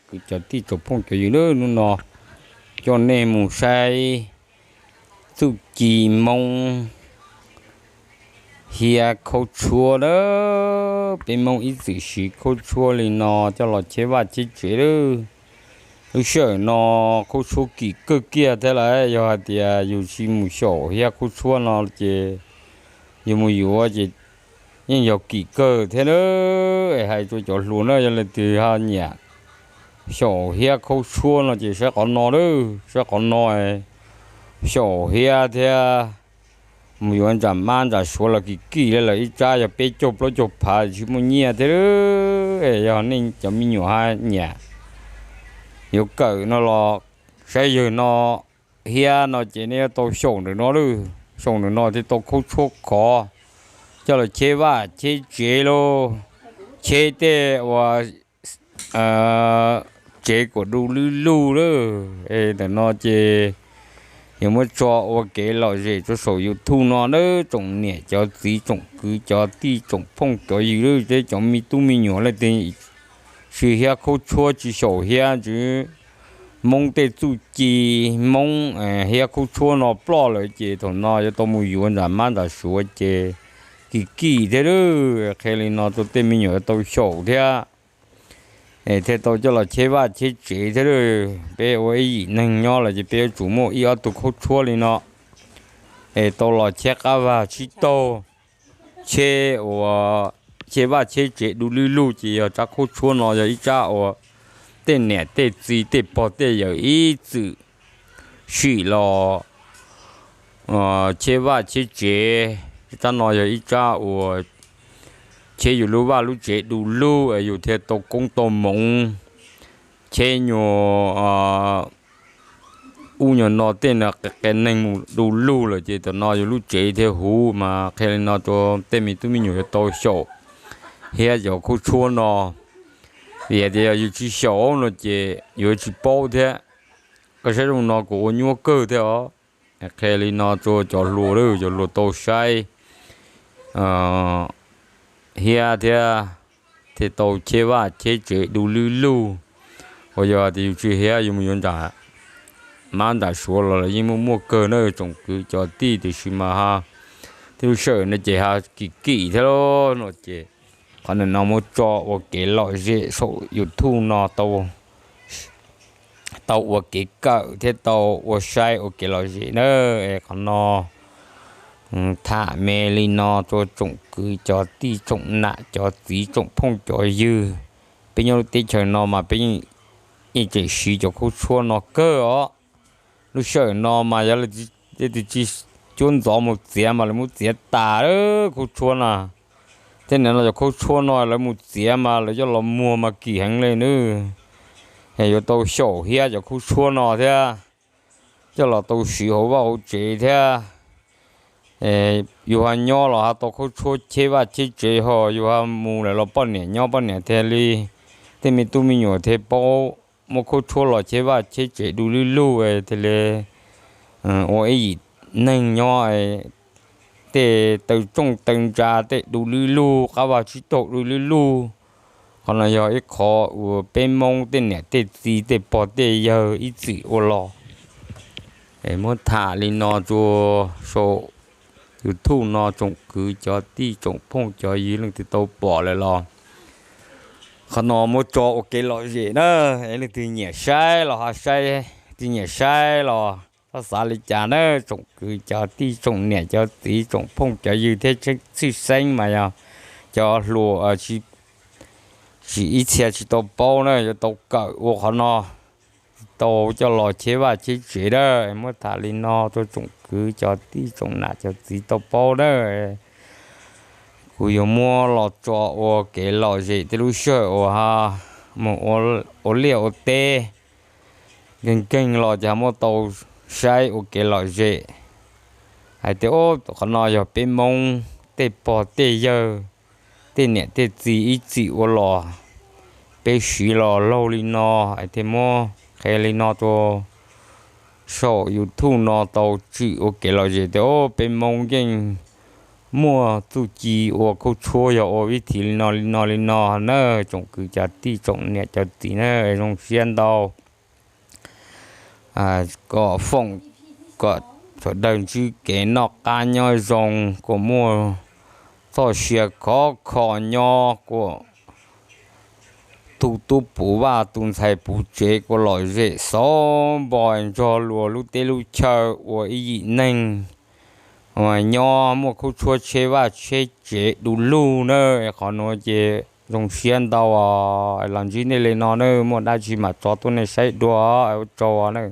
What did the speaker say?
kwv cov tij tsoom phooj cov ywg, hnub no coj nej mus saib txuj ci Hmoob hiab khaub tshuab lawm. Peb Hmoob ib txwm siv khaub tshuab li no coj los cheb vaj cheb tsev lawm. Lub sij hawm no khaub tshuab kim kawg kiag thiab lawm, yog hais tias yus tsis mus xyaum hiab khaub tshuab no ces yus mus yuav ces yeej yog kim kawg thiab na. Es hais rau cov hluas na, yog leej twg ho nyiam xyaum hiab khaub tshuab no ces saib qhov no lawm, saib qhov no, xyaum hiab thiab mus yuav ntsam mab ntsam suav los kim kim li lawm, ib tsab yog peb caug plaub caug phav tsis muaj nyiaj thiab. Yog nej cov me nyuam ho nyiam yuav kawm no los saib yawg no hiab no ces nej yuav tau xyaum ntawm no lawm, xyaum ntawm no thiaj tau khaub tshuab khov coj los cheb vaj cheb tsev lauj, cheb tej uas tsev kom du lwb lug lawm. Ntawm no ces yuav muab tso ua kev lom zem rau saum YouTube no nawb, tsoom niam cov txiv tsoom kwv cov tij tsoom phooj cov ywg lawm, tej cov me tub me nyuam leej twg tsis hiab khaub tshuab tsis xyaum hiab, tsis Hmoob tej txuj ci Hmoob hiab khaub tshuab no ploj lawm ces thaum no yuav tau mus yuav ntsam mab ntsam suav ces kim kim thiab lawm. Qhia li no rau tej me nyuam yuav tau xyaum thiab, thiaj tau coj los cheb vaj cheb tsev thiab lawm. Peb ua ib yim neeg nyob lawm ces peb yuav tsum muaj ib ob tug khaub tshuab li no es tau los cheb qab vaj tsib taug, cheb ua cheb vaj cheb tsev du lwb lug ces yog tsab khaub tshuab no yog ib tsab uas tej niam tej txiv tej pog tej yawm ib txwm sim los cheb vaj cheb tsev. Tsab no yog ib tsab uas cheb yus lub vaj lub tsev du lug es yus thiaj tau koob tau moov, cheb nyuag ub nyuag no tej qe neeg mus du lug lawm ces tam no yus lub tsev thiaj huv. Mas qhia li no rau tej me tub me nyuam yuav tau xyaum thiab cov khaub tshuab no, vim hais tias yog yus tsis xyaum no ces yuav tsis paub thiab. Koj saib zoo no kuv ua nyuaj kawg thiab os. Qhia li no rau cov hluas lawm, cov hluas tau saib hiab thiab thiaj tau cheb vaj cheb tsev du lwb lug. Uas yog tias yus tsis hiab yus mus yuav nram mab nram suav los los yeej muaj muaj kawg na tsoom kwv cov tij, tiam sis mas ha tej lub sij hawm no ces ha kim kim thiab lauj no ces qhov ntawm no muab tso ua kev lom zem saum YouTube no tau ua kev kawm thiab tau ua saib ua kev lom zem na. Qhov no tham me li no rau tsoom kwv cov tij tsoom nam cov txiv tsoom phooj cov ywg. Peb nyob lub teb chaws no mas peb yeej tseem siv cov khaub tshuab no kawg os. Lub sij hawm no mas yog leej twg tsis cuab ntxov mus txiav mas lawv muab txiav tas khaub tshuab na. Tej niam no cov khaub tshuab no lawv mus txiav mas lawv coj los muag mas kim heev li nawb. Yuav tau xyaum hiab cov khaub tshuab no thiab coj los tau siv hauv vaj hauv tsev thiab. Yus ho nyob los ho tau khaub tshuab cheb vaj cheb tsev, ho yus ho mus lawm los poj niam nyob poj niam thiaj li, tej me tub me nyuam thiaj paub muab khaub tshuab los cheb vaj cheb tsev du lwb lug thiaj li ua ib yim neeg nyob tej taw tsooj taw ntsa tej du lwb lug, qab vaj tsib taug du lwb lug. Qhov no yog ib qho uas peb Hmoob tej niam tej txiv tej pog tej yawg ib txwm ua los. Muab tham li no rau saum YouTube no tsoom kwv cov tij tsoom phooj cov ywg leej twg tau pom lawm los qhov no muab tso ua kev lom zem na. Leej twg nyiam saib los ho saib, twg nyiam saib los txhob xav li cas na. Tsoom kwv cov tij tsoom niam cov txiv tsoom phooj cov ywg thiab tshwj xeeb mas yog cov hluas tsis ib txhia tsis tau paub na yuav tau kawm ua qhov no, tau coj los cheb vaj cheb tsev na. Muab tham li no rau tsoom kwv cov tij tsoom nam cov txiv tau paub na. Kuv yuav muab los tso ua kev lom zem tej lub sij hawm uas mus ua liaj ua teb nkeeg nkeeg los ces ho muab tau saib ua kev lom zem hais tias qhov no yog peb Hmoob tej pog tej yawg tej niam tej txiv ib txwm ua los, peb siv los laug li no. Hais tias muab qhia li no rau saum YouTube no tau tshwm ua kev lom zem tias peb Hmoob yeej muaj txuj ci ua khaub tshuab yog ua vib thim li no li no li no na, tsoom kwv cov tij tsoom niam cov txiv na, zoo siab ntau kom foom, kom sawv daws ntsib kev noj qab nyob zoo, kom muaj txoj sia khov kho nyob, kom tu tub puv vaj, tu ntxhais puv tsev, kom lom zem xob npo nrog luag lub teb lub chaw ua ib yim neeg nyob muaj khaub tshuab tsheb vaj tsheb tsev du lug na. Qhov nuav ces zoo siab ntau os, los ntsib nej li no na, muaj dab tsi mam tso tuaj nej saib dua, ua tsaug na.